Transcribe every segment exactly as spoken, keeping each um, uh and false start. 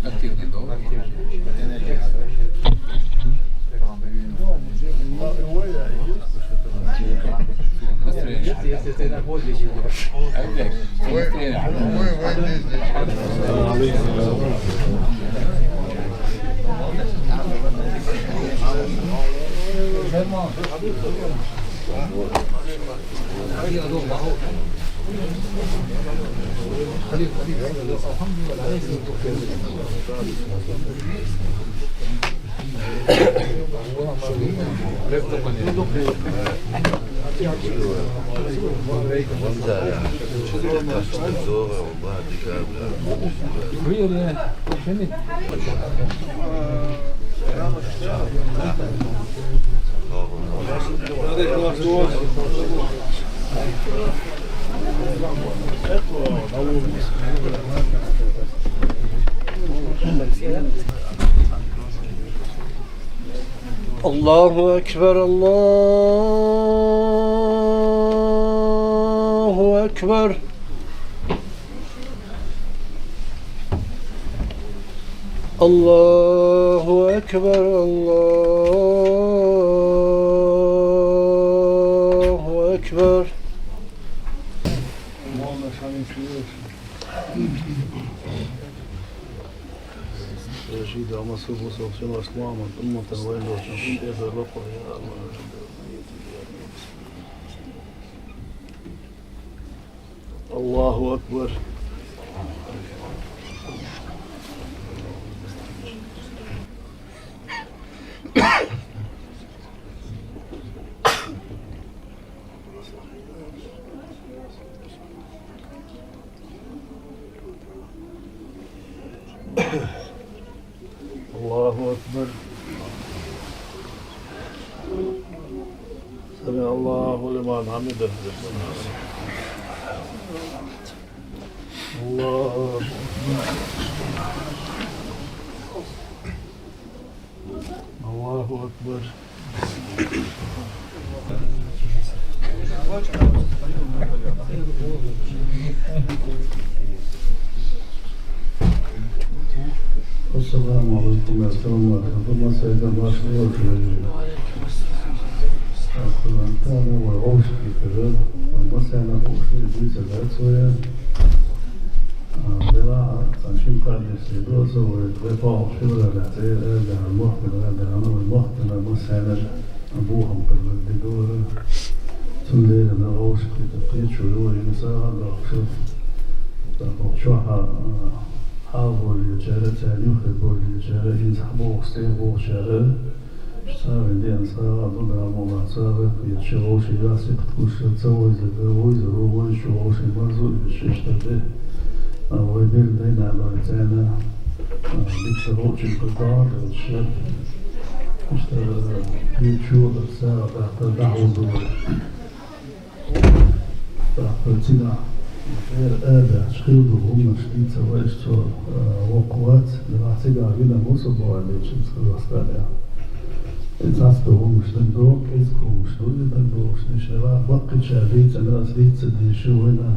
Активный долг. Настроение. Опять. Настроение. الله أكبر، الله أكبر. الله أكبر، الله أكبر. الله أكبر. الله أكبر. سمع الله لمن حمده. الله أكبر. الله أكبر. السلام عليكم ورحمة الله وبركاته. ما سيدا ما شاء الله. القرآن كان وغوش كتير. وما سيدا غوش كتير. آه، بلا، تنشيم قادم سيدو، سو، بلا، شو بلا، بلا، بلا، بلا، بلا، بلا، بلا، أبوهم قبل الدكتور. تولي لنا غوش كي تقيت شروع إنسان ضعف. تقول شو ح-، حابو اللي جرى تاني وخبو اللي جرى إنسحبو وخسيبو شرى. شتاوي دي أنسان ضد عمو ما سابق يتشغو شي راسي كتكوش تسوي زدوي زروي شغو شي مرزو يتشيش تبه. أوي بير دينا لو تانا. ديك سبوتشي كتار الشاب. اشتغل يوتيوب الساعة تحت دعوة دول. تحت تدع. غير آبع شخيل دوغم شديد سواش تو، آه، وقوات. لما تدع بينا موسو بوالي شمس خلاص تابع. إنساس دوغم شدن دوغ، إزكو مشدو يدن دوغ شدن شدن بقي شابيت أنا أسديت سدي شو هنا.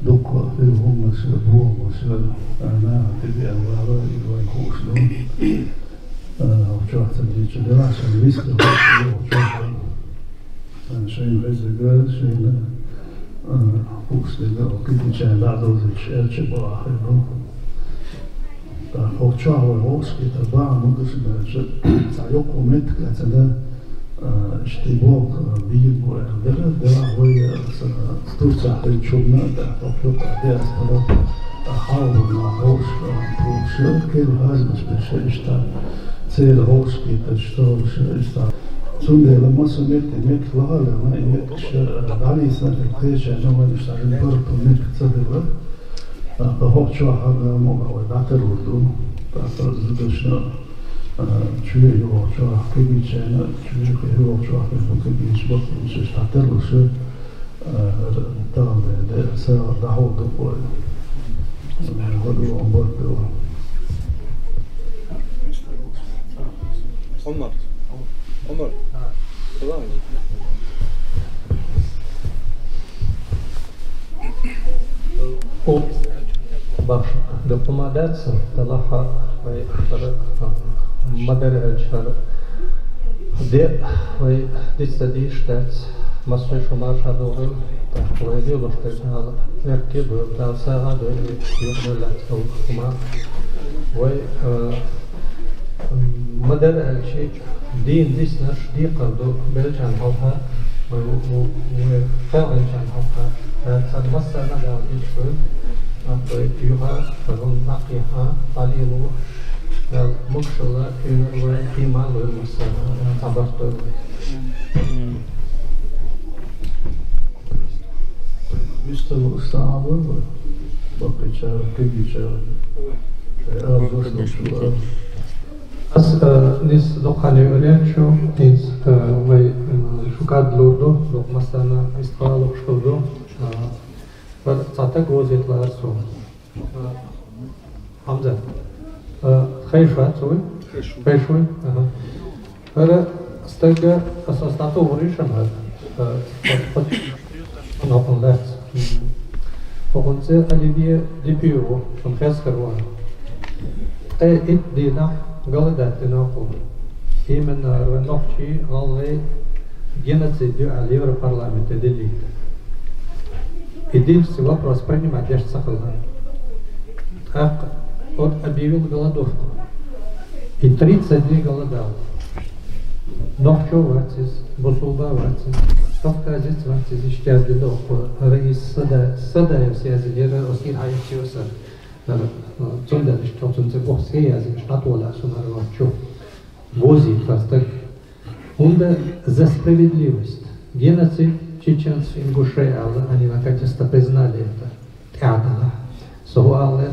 دوك فيهم مش بوغ مش أنا تبي أنوارا يدوي كوشنو. آه، وشوح تدي شدن عشان ويسكي وشوح. شيء غير زجاج، شيء، آه، فوكس لله، وكل شيء بعده زي شيء، شيء بآخر، نو؟ فوق شهر وغوص كي تبع مدرس درجة، سايوكو ميت كاتنا، آه، اشتبوك، آه، بيبو، آه، درا، درا، هو، آه، س-، ستور ساحل شونا، دا، فوق، آه، دي أسفل، آه، حاول ما هوش، آه، فوق شو، كل هاز مش بشي اشتا، سير هوش كي تشتو، شو اشتا. Цундела масса мекте мекх лагьана, ма и мекх ш-, дани сана хъеча, ну, ма ишта жин барт мекх цадила. А, хо чо хана мо ва датер урду. Та та зудашна, а, чуе йо чо кеги чена, чуе хе йо чо хе кеги чбак, чеш датер луше. Э, там, де, де, са даху дукой. Э, году он бот бил. Омар. Омар. Салам. О, баш. Дукха ма дац, делахь а вай хӀара, ма-дарра аьлча, хӀара де вай диц ца дийша дац, массо а шу марша догӀийла, тӀаккха вай лелош дерг Дала лерхӀам а дойла, Дала сагӀа а дойла, юкъе лаьцна хӀума. Вай, а, ма-дарра аьлча, дийна диснарш декхар ду беллачарна хьалха, вай, вай, вай кхелхинчарна хьалха, царна массарна а Дала дийцаш вай, вай юха а, вай накъехьа, дӀалело, Дала могашалла, уйла а лойла, иман а лойла массарна, цхьабарт дойла вай. Вистала уста Ӏамор вай, баккхийчара, кегийчара. Шоай аз дошнаш шу а. Аз, э, нийса дукха хан юьйр яц шу, нийса, э, вай, м, шуга кад лур ду, дукха массарна вистхила лууш хир ду. Э, вар цхьа таг возийта лаьар сона. Э, Хьамзат. Э, ховш вац вай? Ховш ву. Ховш ву? Аха. ХӀара стаг, ас, ас дӀатохар ю шуна хӀара. Э, хӀокхун лаьцна. ХӀокхун цӀи Оливье Дюпюй ву, шуна хезар ву. Ткъе итт дийнахь голодать дина кхо. Именно хӀара вай нохчий, гӀалгӀай геноцид ю аьлла Европарламенте диллийта. И дилхьа вопрос принимать деш ца хилла. ТӀаккха тот объявил голодовку. И тридцать дней голодал. Нохчо вац иза, бусулба вац иза, кавказец вац иза, иштта яздина дохку. Раис Сада-, Садаевс яздинера, оскир хьаэцчи васа. Э, э, цундела иштта цунца боху се яздина, иштта дӀатоха лаьа сона хӀара вац чу. Возийта стаг. ХӀунда за справедливость. Геноцид чеченцев, ингушей аьлла, они наконец-то признали это. ТӀаьхьа далахь. Со хӀу аьлла,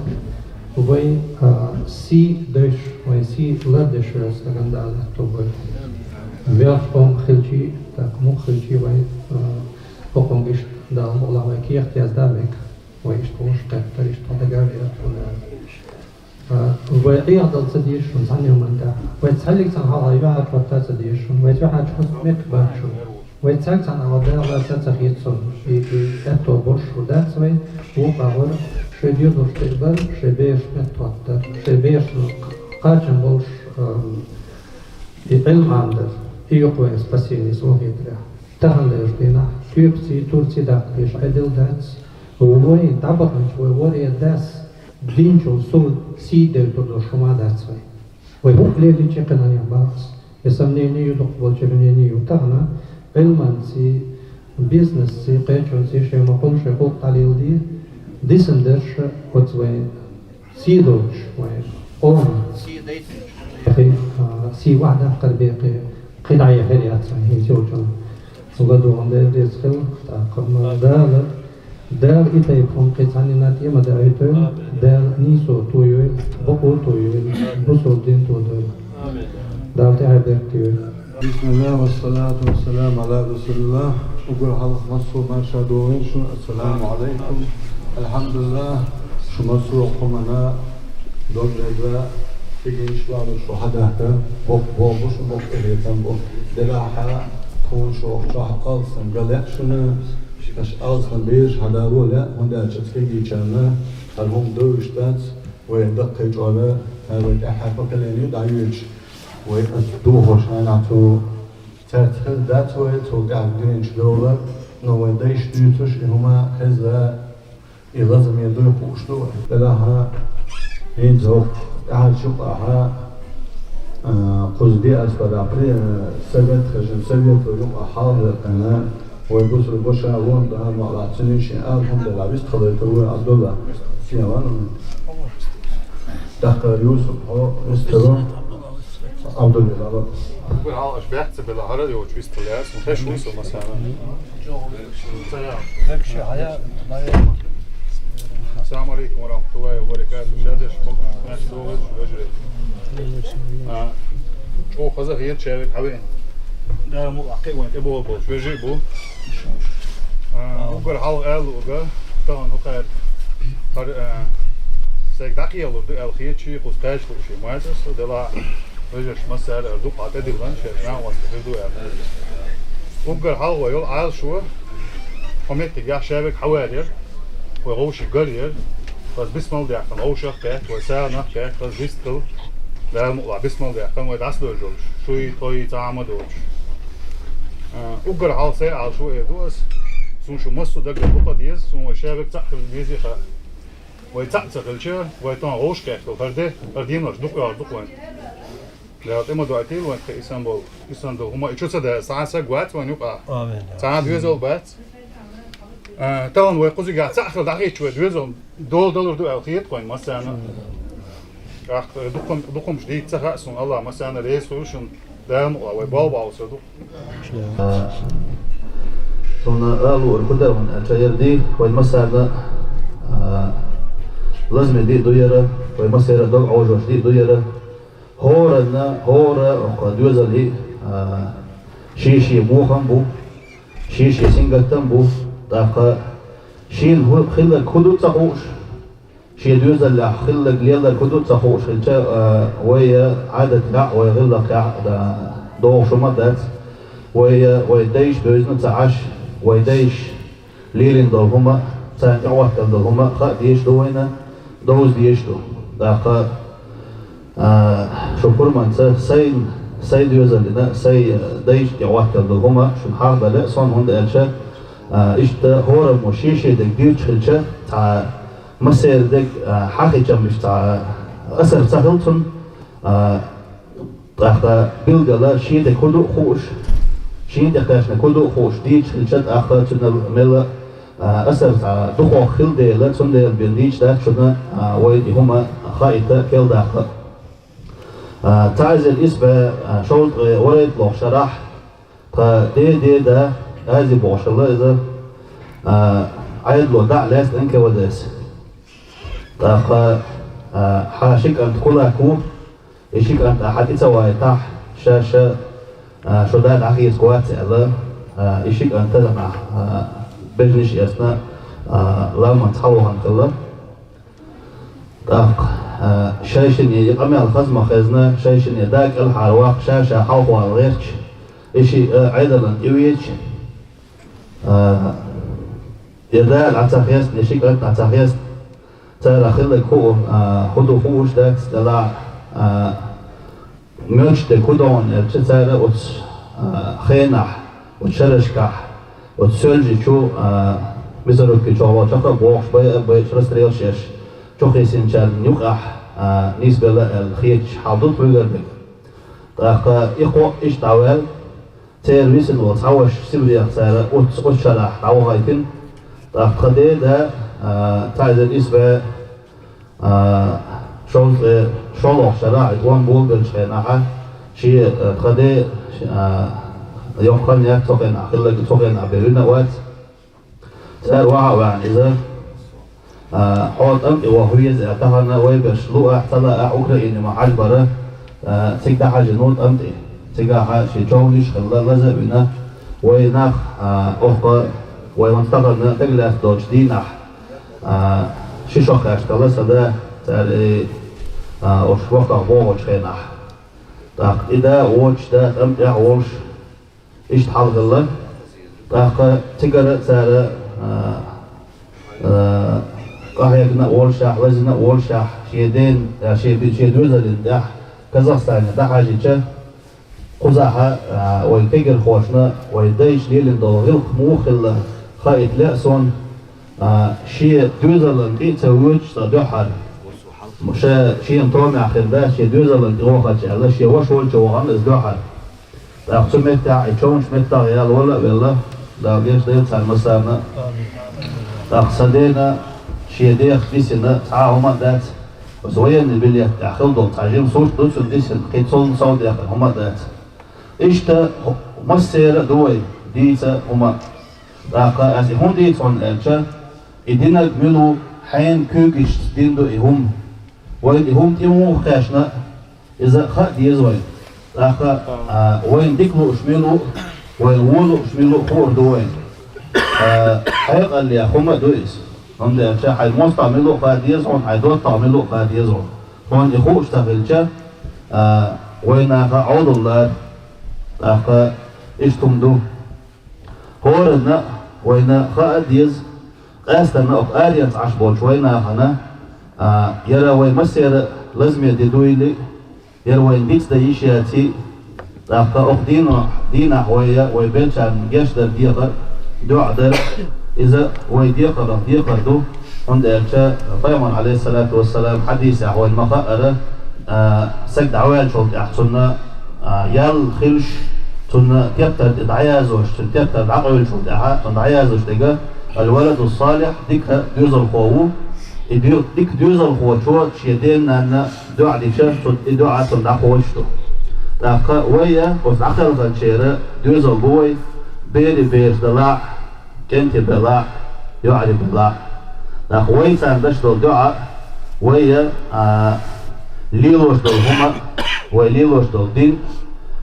вай, а, сий деш, вай сий лардеш верг стагана Дала лаьтто вай. Ваьш къам хилчи, так, мукъа хилчи вай, а, хӀокхунга иштта Дала мукъ лахь вай кехат язда мега. Вай иштта гӀуллакх кхетар, иштта дагавер. А, вай Ӏехадала ца дезаш шуна цхьанна хӀуманна тӀехь. Вай цхьаллиг цхьана хьалха юьхьӀаьржа хӀотта ца дезаш шуна. Вай юьхьӀаьржа хӀотта меттиг бац шуна. Вай цхьаьлг цхьана хьалха Дала лаьца ца хета шуна. И, и аьтто болуш шу дац вай. Вукху агӀор шайн доьзалш тӀе а бар, шайн бераш меттахӀотта, шайн берашна кхачам болуш, а, и Ӏилма Ӏамадар. И ю-кх вайн спасени, со хетарехь. Таханлерчу дийнахь Туьркций, Турций даккха дезаш Ӏедал дац. Вайн дӀабаханчу вай ворхӀе дас динчул сов сий девлла долуш хӀума дац вай. Вай хӀуъа лелийча кхин а бакъ. И сан мнение ю, дукхахболчеран мнение ю. Тахана Ӏилманций, бизнесций, кхечунций шайн ма-, хӀума шайн гӀуллакх дӀалелде, дисина дерш оцу вайн сий долчу вайн къоман, кхин, а, сий вахьа даккхар бен кхин дӀаяхьар яц вайн хӀинца йолчунна. ЛадогӀа Дела реза хила, тӀаккха ма Дала, Дала и тайпа хӀума кхин цхьаннена тӀе ма даийтойла, Дала нийсо тойойла, бакъо тойойла, бусалба дин тодойла. Дала тӀаьхье беркате йойла. بسم الله والصلاة والسلام على رسول الله. Уггар хьалха массо а марша догӀийла шуна. السلام عليكم. الحمد لله. Шу массо а кхумана дог леза, кегийча лоруш шу хьадаьхка, боккха болх бу шу, боккха къинхетам бу. Делахь а тхуна шу чохь алсам ган лаьа шуна, аша алсам бераш хьадало лаьа, хӀунда аьлча аса кегийчарна хӀара хӀума довзуш дац, вай даккхий чкъор, хӀара вай тӀаьххьара поколение дӀайоьдуш, вай аса дохош хьанахь цу цаьрца хезна дац вай, цул тӀаьхьа дуьйцуш довла, но вайн дайша дуьйцуш и хӀума хезна, и лазаме дуй хууш ду вай. Делахь а, хӀинца хӀокху тӀаьхьарчу юкъахь а, кхуза диаспора при-, совет хезна, совето юкъахь хьалха вай бусург ваша вон да ма ла цуьнан шен ала хӀума дела вист халайтур вай Абдулла. Сен ван? Дахкар Юсуп, хьо вистаро. Абдулла, Абдулла. Уггар хьалха аша бехк ца бела хӀара йолчу вистхила яц, хӀун хезаш ву со масала. Ассаламу алейкум ва рахматуллахи ва баракатух. Шадеш мог, наш догӀуш, вежарий. А, чӀогӀа хаза хета шаверг хьавеана. Да, мо, а кхин вайн тӀебогӀур болчу вежарий бу. А, уггар хьалха аьлла уга, тахана хӀокхара, хӀара, а, сайга дӀакхелур ду аьлла хеташ, кхуза кхача лууш, ма ца со, делахь а, вежарш массара а дукха тӀедиллина, шаьш накъост хир ду аьлла. Уггар хьалха вай йолу Ӏалашо, хьо меттиг яхь шаверг хьавар яра, вай гӀовши гар яра. Аз бисмал даьккхана, овшах кхетта, вай сагӀанах кхетта, аз вистхила. Дала мукъла бисмал даьккхана, вай дӀасадожалуш, шуй, тхой, цхьа а ма доцуш. А, уггар хьалха сай Ӏалашо эр ду ас. Суна шу массо а даггара дукха деза, суна вай шабаг цхьаъ хила дезий хаьа. Вай цхьаъ ца хилча, вай тхьовш кхетта, хӀара де, хӀара денош дукха йогӀур ду вайн. Дала тӀе ма дойтийла вайн тхе исан болу, исан долу хӀума. И чу ца даьлла, цхьа а саг вац вайн юкъахь. Амин. Цхьа а доьзал бац. А, тахана вай кхузигахь цхьаъ хила дӀахӀиттича вай доьзал дола далур ду аьлла хета вайн массарна. ТӀаккха дукхам-, дукхамаш дийца ца хаьа суна, Аллах массарна реза хуьлда шуна, Дала мукъла вай болх бовза ду. Суна ала луург хӀун ду аьлча, хӀара де вайн массарна, а, лазаме де а ду хӀара, вай массеран дог Ӏовжош де а ду хӀара. ХӀоранна, хӀора, оха доьзалхи, а, шен-шен мохам бу, шен-шен сингаттам бу, тӀаккха шена хӀу-, хилларг хӀун ду ца хууш, шен доьзалехь хилларг лелларг хӀун ду ца хууш хилча, а, вай Ӏадатехь, вай гӀиллакхехь, а, догӀуш хӀума а дац, вай, вай дайша бевзина а ца Ӏаш, вай дайша лелийна долу хӀума, царна тӀехӀотталла долу хӀума хаа дезаш ду вайна, довза дезаш ду. ТӀаккха, а, шу пурманца сайн, сайн доьзална, сайн, а, дайша тӀехӀотталла долу хӀума шуна хьахабалла а сона, хӀунда аьлча, а, иштта хӀораммо шен-шен дерг дуьйцуш хилча, цхьа массеран дерг, а, хьахийча, иштта цхьа асар ца хилла цунна, а, ТӀаккха билггала шен дерг хӀун ду а хууш, шен тӀе кхаьчнарг хӀун ду а хууш дийцича хилча, тӀаккха цуьнан мел, а, асар цхьа дукхох хила дела, цундела бен дийцича дац шуна, а, вайна и хӀума хаийта, кхел даккха. А, цхьа эзар исс бӀе, а, шовзткъе ворхӀалгӀа шарахь тхан ден деда, Ази бохуш хилла иза, а, Ӏедало дӀа а лаьцна НКВД-с. ТӀаккха, а, хьан ши кӀант кулак ву, и ши кӀант ахьа тӀе ца вайтахь, ша-ша, а, шун да дӀахецарг вац аьлла, а, и ши кӀант тахана, а, бежнаш эцна, а, ламанца хьалвахана хилла. ТӀаккха, а, шайшине и къамел хаза ма хезна, шайшине да кӀелхьарваккха, ша-ша хьалхавала гӀерташ, и шиъ, а, Ӏедална тӀевеъча, а, и да дӀа ца хестна, и ши кӀант дӀа ца хестна, царах хилларг хӀу-, а, хӀун ду хууш дац, делахь, а, муьлш дерг хӀун ду аьлча, цара оцу, а, хенахь, оцу шерашкахь, оцу Соьлжа чу, а, мясорубки чохь волчохь а бохуш, байа а байъаш, расстрелаш еш, чу хийсинчарна юкъахь, а, нисбелла аьлла хеташ хьал ду тхуьгара дерг. ТӀаккха и кхоъ иштта дӀаваьлла, церан висина волу цхьа ваша Сибрех цара оццу, оццу шарахь дӀавахийтина. ТӀаккха тхан деда, а, цхьа эзар исс бӀе, а, шовзткъе шолгӀа шарахь, и тӀом болабеллачу хенахь, шен, а, тхан ден, а, йоккха хан яц цу хенахь, хилларг цу хенахь бен вина а вац. Цара охьа а ваьхьна иза, а, хьо тӀам тӀе ваха веза аьлла, тахана вай берш луахь, ца лаахь, Украине ма хьажа бара, а, цига дӀахьажийна ву тӀам тӀе. Цигахь шен човнаш а хилла, лаза а вина, вай нах, а, оха, вай хӀинца тахана дагалаьцна долчу дийнахь, а, ши шо кхаьчна хилла сан да, цара и, а, оцу вахтах богӀучу хенахь. ТӀаккха и да, вочу да, тӀам тӀехь а волуш, иштта хьал хилла. ТӀаккха цигара а цара, а, а, къахьегна а волушехь, лазийна а волушехь, шен ден, а, шен би-, шен доьзална тӀехь Казахстане дӀахьаьжча, кхузахь, а, вайн кегирхошна вайн дайша лелийна долу гӀиллакх муха хилла хаийта лаьа суна, а, шен доьзална тӀе а ца воьдуш цкъа дуьххьара. Ша шена томехь хир дац, шен доьзална тӀе вахча аьлла, шен ваша волчу вахана иза дуьххьара. ТӀаккха цу меттехь и човнаш меттах яла вала а велла, Дала гечдойла царна массарна а. ТӀаккха сан дена шен дехаш дисина цхьа а хӀума а дац, оцу военный билет тӀехь хилла долу цхьа жима сурт ду цунна дисина, кхин цунна сов дехар хӀума а дац. Иштта хӀу-, массеран а ду вай дийца хӀума. ТӀаккха аса и хӀунда дийца хьуна аьлча, и динарг мила ву, хьенан куьйгашца дина ду и хӀума. Вайна и хӀума тӀе муха кхаьчна, иза хаа деза вайна. ТӀаккха, а, вайна дика лууш мила ву, вайна вон лууш мила ву хуур ду вайна. А, хьекъаллех хӀума а ду иза. ХӀунда аьлча хьайн мостагӀа мила ву хаа деза хьуна, хьайн доттагӀа мила ву хаа деза хьуна. Хьуна и хууш ца хилча, а, вайнаха Ӏовдал лара. ТӀаккха иштта хӀума ду. ХӀоранна а вайна хаа а деза, къаьсттина оха аренца Ӏаш болчу вайнахана, А, яра вай массера лазаме де дуйли, яра вайна дицда йиш яци, тӀаккха оху дийно, дийнахь вай, вай беллачарна гечдар дехар, дуӀа дар, иза вай декхарах декхар ду, хӀунда аьлча Пайхамар, алейхиссалату вассалам, хьадисехь вайна ма хаъара, а, саг дӀаваьллачул тӀаьхьа цунна, а, ял хилш, цунна теттар тӀе дӀаяздеш, цунна теттар дӀакъевллачул тӀаьхьа, цунна дӀаяздеш дерг, аль-валаду салихь, дика доьзалхо ву, и ду-, дика доьзалхочо шен ден-нанна дуӀа дича, цу, и дуӀа цунна дӀакхочуш ду. ТӀаккха вай а, оцу дӀакхелхинчеран доьзал бу вай, берийн бераш делахь, кӀентий белахь, йоӀарий белахь. ТӀаккха вай царна деш долу дуӀа, вай а, а, лелош долу хӀума, вай лелош долу дин,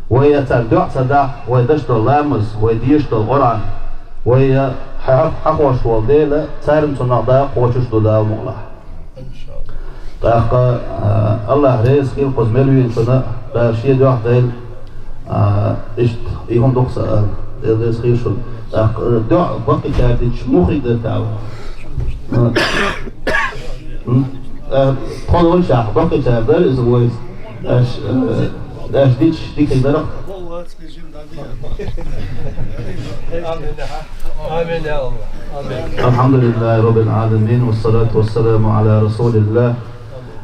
вай а царна дуӀа ца дахь, вай деш долу ламаз, вай дезаш долу Къуръан, вай а хьа-, хьахош волу Дела, царна цунах дакъа кхочуш ду Дала мукъалахь. ТӀаккха, а, Аллахь реза хила кхуза мел вийначунна, Дала шен дуьхьа дайла, а, иштта, и хӀума дукха ца, а, Дела реза хила шуна. ТӀаккха, а, дуьхьа баккхийчара дича муха хир дара тӀаккха? А. М? А, тхо волчохь баккхийчара дара иза вай. Аш, а, аш дича дика хир дара. آمين يا الله. آمين. الحمد لله رب العالمين، والصلاة والسلام على رسول الله.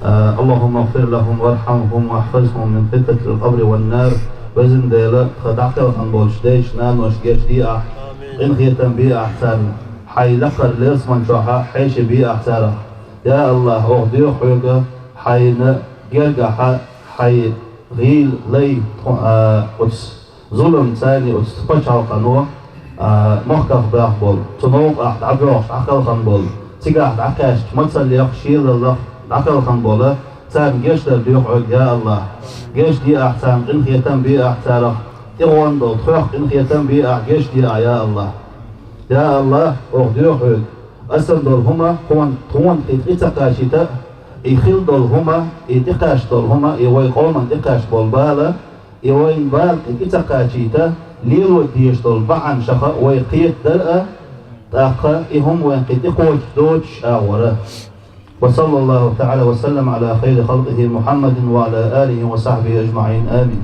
آه، اللهم اغفر لهم وارحمهم واحفظهم من فتنة القبر والنار. Везан Дела, тхан дӀакхелхина болчу дайшка, наношка гечдехьа, къинхетам бехьа царна, хьайн лакхара ялсамани чохь хьеший бехьа царах. Я АллахӀ, оха доьху хьоьга хьайна гергахь, хьайн гӀийла лай, тхо-, а, оцу зуламца, оцу пачхьалкхано, а, махках баьхна болу, цу новкъахь дӀабоьлхуш дӀакхелхина болу, цигахь дӀакхаьчча мацаллех, шелаллех дӀакхелхина болу, царна гечдар доьху хьоьга, я АллахӀ. Гечдехьа царна, къинхетам бехьа царах, тӀегӀонна долу тхох къинхетам бехьа, гечдехьа, я АллахӀ. Я АллахӀ, оха доьху хьоьга, аса долу хӀума тхуна, тхуна тӀе ца кхачийта, и хила долу хӀума, и тӀекхаьчна долу хӀума, и вай къоман тӀекхаьчна болу бала, и вайна бала тӀе ца кхачийта, лело дезаш долу бахьанашха вай кхетадар а, тӀаккха и хӀума вайна кхин тӀекхочуш доцуш агӀор а. وصلى الله تعالى وسلم على خير خلقه محمد وعلى آله وصحبه أجمعين. آمين.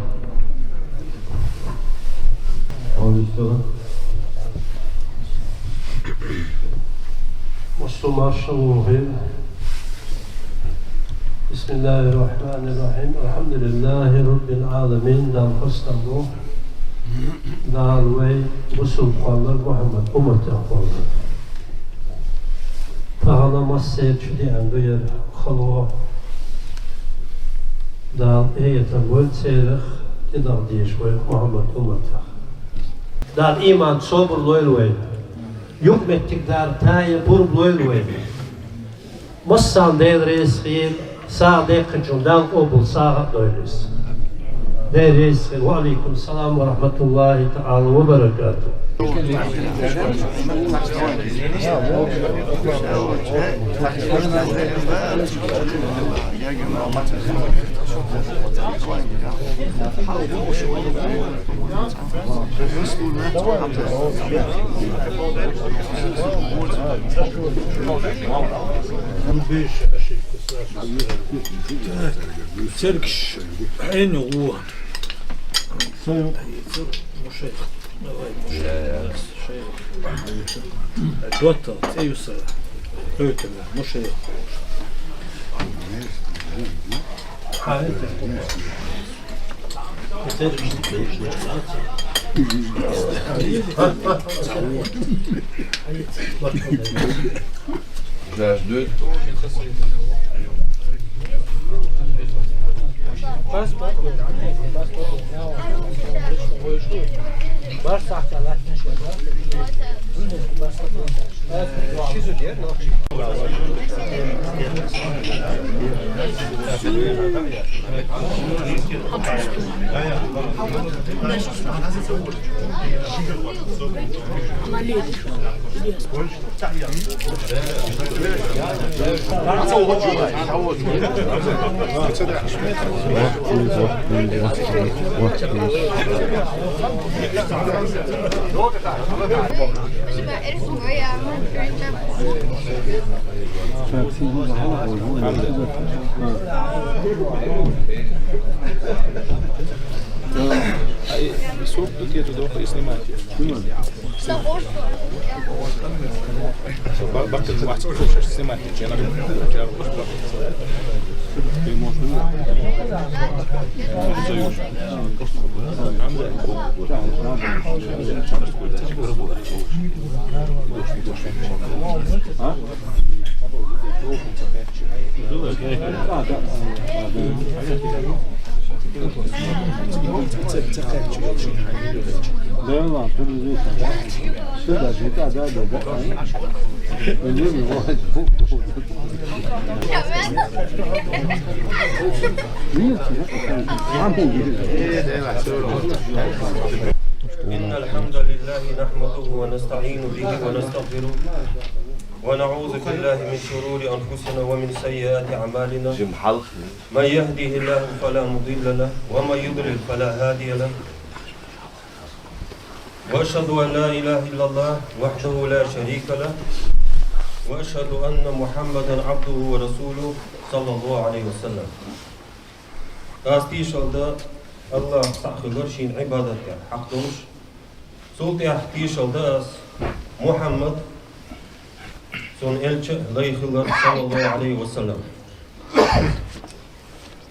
Массо маршалла ву хир. بسم الله الرحمن الرحيم. الحمد لله رب العالمين. Дала хастам бу. Дала вай бусулба кхоллар, Мухьаммад умматех кхоллар. Тахана массерчу деана ду яра хало. Дала къинхетам бойла церах, тӀедахьа дезаш вай Мухьаммад умматах. Дала ийман, собар лойла вай. Юкъаметтиг дар тая пурба лойла вай. Массарна Дела реза хуьлда, сагӀа деккхинчунна Дала къобал сагӀа а дойла иза. Дела реза хуьлда. Ва алейкум салам ва рахматуллахи та'ала ва баракатух. Цергаш хьенан гӀо? Мушайх. Давай, Мушайх. ДоттагӀа, цӀе ю сан. Кхетар, Мушайх. Суд тут я туда и снимать. Снимай. Ба-, бакка вахт снимать. إن الحمد لله نحمده ونستعين به ونستغفره، ونعوذ بالله من شرور أنفسنا ومن سيئات أعمالنا. من يهده الله فلا مضل له، ومن يضلل فلا هادي له. وأشهد أن لا إله إلا الله وحده لا شريك له، وأشهد أن محمدا عبده ورسوله، صلى الله عليه وسلم. Аз тийшал да Аллахӏ цаӏ хилар шийна Ӏибадат яр хьакъ долаш. Цул тӏехьа тийшал да аз Мухьаммад, цун элча а лай хилар, саллаллаху Ӏалайхи ва саллам.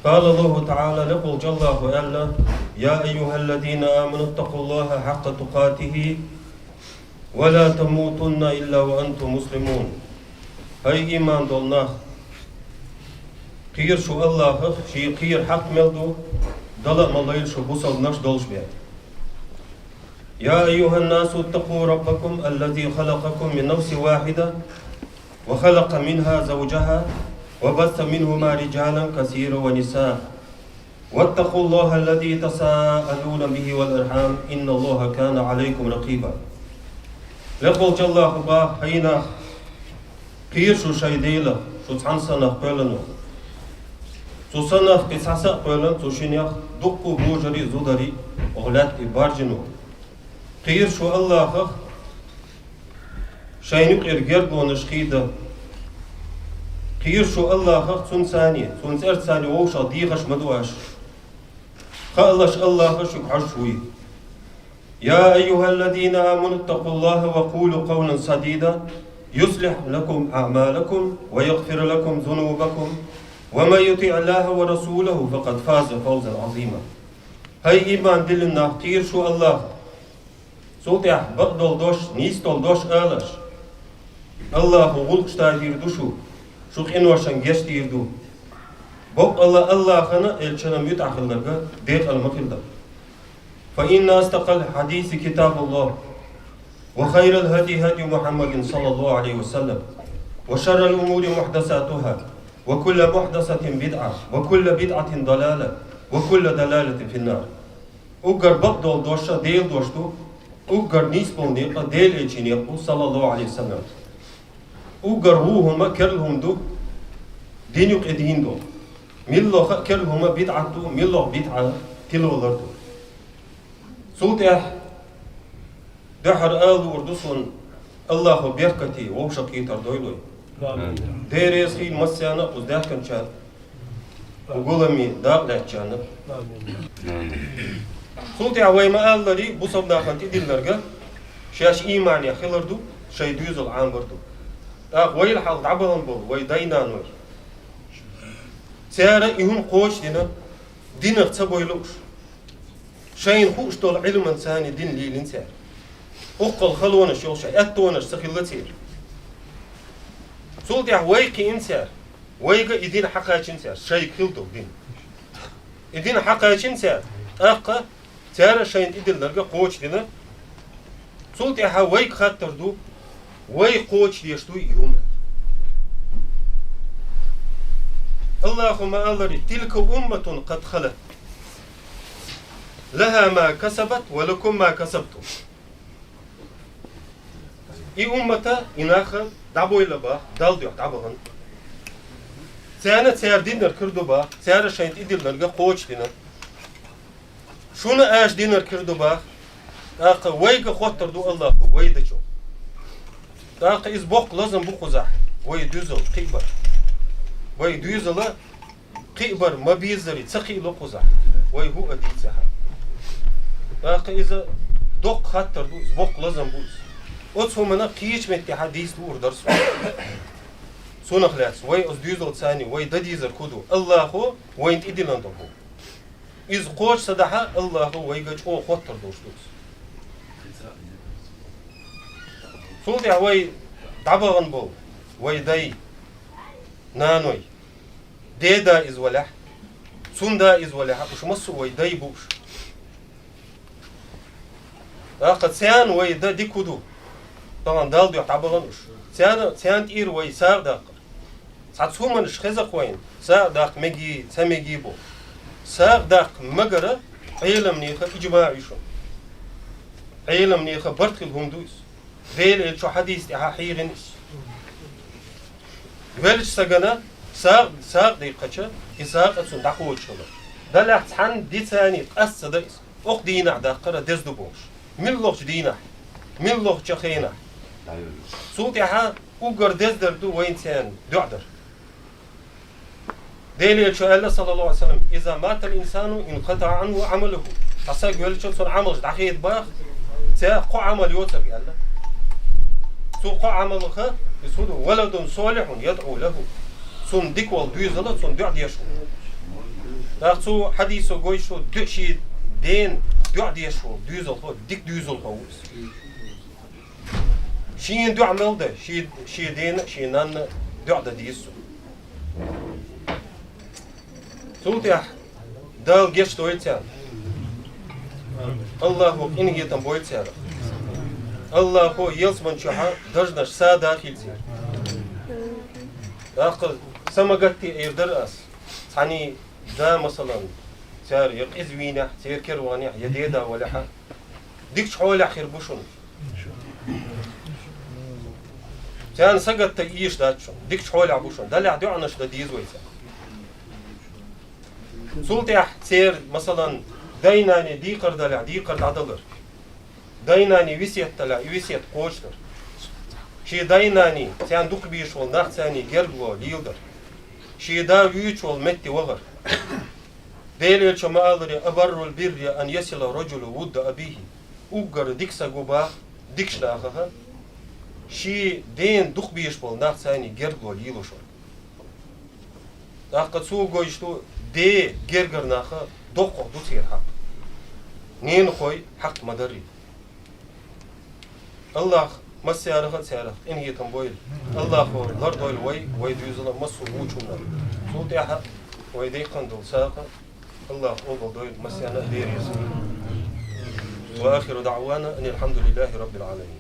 قال الله تعالى, лекъалча Аллахӏа аьлла: يا أيها الذين آمنوا اتقوا الله حق تقاته ولا تموتن إلا وأنتم مسلمون. ХӀай иман дола нах, кхера шу Аллахӏах, ший кхера хьакъ мел ду, Дала а ма лойла шу бусалба нах долаш бен. يا أيها الناس اتقوا ربكم الذي خلقكم من نفس واحدة وخلق منها زوجها وبث منهما رجالا كثيرا ونساء واتقوا الله الذي تساءلون به والأرحام إن الله كان عليكم رقيبا. Лекъалча Аллахӏа бах: хӀай нах, кхера шу шоай Делах, шу цхьан санах кхоьллинах. Цу санах кхы цхьа са а кхоьллина цу шиннех, дуккха а божари а зудари а, оаха лаьтта тӏа баржина. Кхера шу Аллахӏах, шоайна юкъера гергонаш хий да. Кхера шу Аллахӏах, цунцани, цун цӏерцани вовшах дехаш ма ду аш. Хаалаш, Аллахӏ шуга хьожаш вуй. يا أيها الذين آمنوا اتقوا الله وقولوا قولا سديدا يصلح لكم أعمالكم ويغفر لكم ذنوبكم ومن يطع الله ورسوله فقد فاز فوزا عظيما. ХӀай иман диллина нах, кхера шу Аллахӏах. Цул тӏехьа бакъдола дош, нийсдола дош ала аш. Аллахӏа гӏулакхаш дийр ду шу, шу къиношан геч дийр ду. Бокъонца Аллахӏан а, элчан а муьтӏахь хиларга декъала ма хилда. فإن أصدق الحديث كتاب الله، وخير الهدي هدي محمد صلى الله عليه وسلم، وشر الأمور محدثاتها، وكل محدثة بدعة، وكل بدعة ضلالة، وكل ضلالة في النار. Уггар бакъдола дош а Делан дош ду, уггар нийсбола некъ а Делан элчан некъ ду, саллаллаху Ӏалайхи ва саллам. Уггар вон хӏума керла хӏума ду, дина юкъе дийна долу. Муьлхха а керла хӏума бидӏат ду, муьлхха а бидӏа тилавалар ду. Цул тӏехьа дуьххьара ала луур ду суна, Аллахӏа беркате вовшахкхетар дойла вай. Амин. Дела реза хуьлда массарна а, кхуза даьхкинчарна а, кху гуламе дакъа лаьцначарна а. Амин. Цул тӏехьа вай ма-аллара, бусалба нахана тӏедилларг шаьш ийманехь хилар ду, шайн доьзал Ӏамор ду. ТӀаккха вайл хьалха дӏабахана болу вай дай-наной, цара и хӏума кхочушдина, динах ца бой лууш. Шайна хууш долу Ӏилманца царна дин лелийна цара. Уккхал халонаш йолуш, аьттонаш ца хилла церан. Цул тӏехьа вайга кхиъна цара, вайга и дин хьакхаьчна цара, шайга хилла долу дин. И дин хьакхаьчна цара, тӏаккха цара шайна тӏедилларг кхочушдина, цул тӏехьа вайга хаттар ду, вай кхочушдеш дуй и хӏума? Аллаху ма аллара: «Тилка умматун къад халат. Лаха ма касабат ва лакум ма касабтум». И уммата, и нах дӀабойла бах, Далла дуьхьа дӀабахана. Царна цар динар кара ду бах, цар шайн тӀедилларга кхочушдина. Шуна аша динар кара ду бах, тӀаккха вайга хоттар ду Аллахо, вай дечох. ТӀаккха иза боккха лазам бу кхузахь, вай дуьзал кхиабар. Вай дуьзал кхиабар ма беззара ца кхиало кхузахь, вай хӀу а дийцахь. ТӀаккха иза доккха хаттар ду, иза боккха лазам бу иза. Оцу хӀуманна кхечу меттехь дийца луур дара суна. Цунах лаьцна, вай оцу дуьзалца цхьаьна, вай дан дезар хӀу ду? Аллахо вайна тӀедиллина долу хӀу. Иза кхочуш ца дахь, Аллахо вайга чӀогӀа хоттар долуш ду иза. Цул тӀаьхьа вай дӀабахана болу, вай дай, наной, деда иза валахь, цунна да иза валахь, уьш массо а вай дай бу уьш. ТӀаккха царна вай дан дика хӀу ду? Тахана Далла дуьхьа дӀабахана уьш. Царна, царна тӀера вай сагӀа даккхар. Цхьацца хӀуманаш хеза-кх вайна, сагӀа даккха мегий, ца мегий бохуш. СагӀа даккха магара Ӏеламнехан иджмаъ ю шуна. Ӏеламнехан барт хилла хӀума ду иза. Делан Элчо хьадис тӀехь хьийгӀина иза. Веллачу сагана сагӀа, сагӀа декхача, и сагӀа цунна дӀакхочуш хилар. Даллехь цхьанна дицани къаста ца дан иза. Окху дийнахь даккхар деза ду бохуш. Муьлххачу дийнахь, муьлххачу хенахь. Цул тӀаьхьа уггар деза дерг ду вайна царна доӀа дар. Делан Элчо аьлла, саллаллаху Ӏалайхи ва саллам: «Иза матал инсану инкъатаӀа Ӏанху Ӏамалуху». Цхьа саг веллачул цуьнан Ӏамалш дӀахеда бах, цо кхо Ӏамал йоцург аьлла. Цу кхо Ӏамалха, иза хӀун ду? «Валадун солихьун ядӀу лаху». Цунна дика волу дуьзал, цунна доӀа деш волу. ТӀаккха цу хьадисо гойтуш ду, шен дена доӀа деш волу дуьзалхо, дика дуьзалхо ву иза. Шена доӀа мел дан, шен, шен дена а, шен нанна а доӀа дан деза цо. Цул тӀаьхьа Дала гечдойла царна. Аллахо къинхетам бойла царах. Аллахо ялсамани чохь даржанаш сада хийла церан. ТӀаккха са ма гатде эр дара ас. Цхьаьний да, масалан, цара я къиза вийнехь, церан кера ваханехь, я деда валехьа, дикачу хьолехь хир бу шуна. Царна сагатта ийша дац шуна, дикачу хьолехь бу шуна, даллехь доӀанаш дан деза вай царна. Цул тӀаьхьа церан, масалан, дай-наний декхар далехь, декхар дӀадалар. Дай-наний весет далехь, и весет кхочудар. Шен дай-наний, царна дукха безаш волу нах царний гергало леладар. Шен да вуьйцуш волу метте вахар. Делан Элчо ма-аллара: «Абаррул бирри ан ясила раджулу вудда абихи». Уггар дика саг ву бах дикачу нахаха, шен дена дукха безаш болу нах царний гергало лелош верг. ТӀаккха цо гойтуш ду, ден гергара нахах доккхах ду церан хьакъ. Ненахойн хьакъ ма дарра. Аллах массаьрах а царах къинхетам бойла. Аллахо лардойла вай, вай дуьзал а, массо а вучунна. Цул тӀаьхьа вай декхна долу сагӀа Аллах къобалдойла, массарна а дерриг. Ва ахиру даъвана анил хьамдулиллахи раббил Ӏаламин.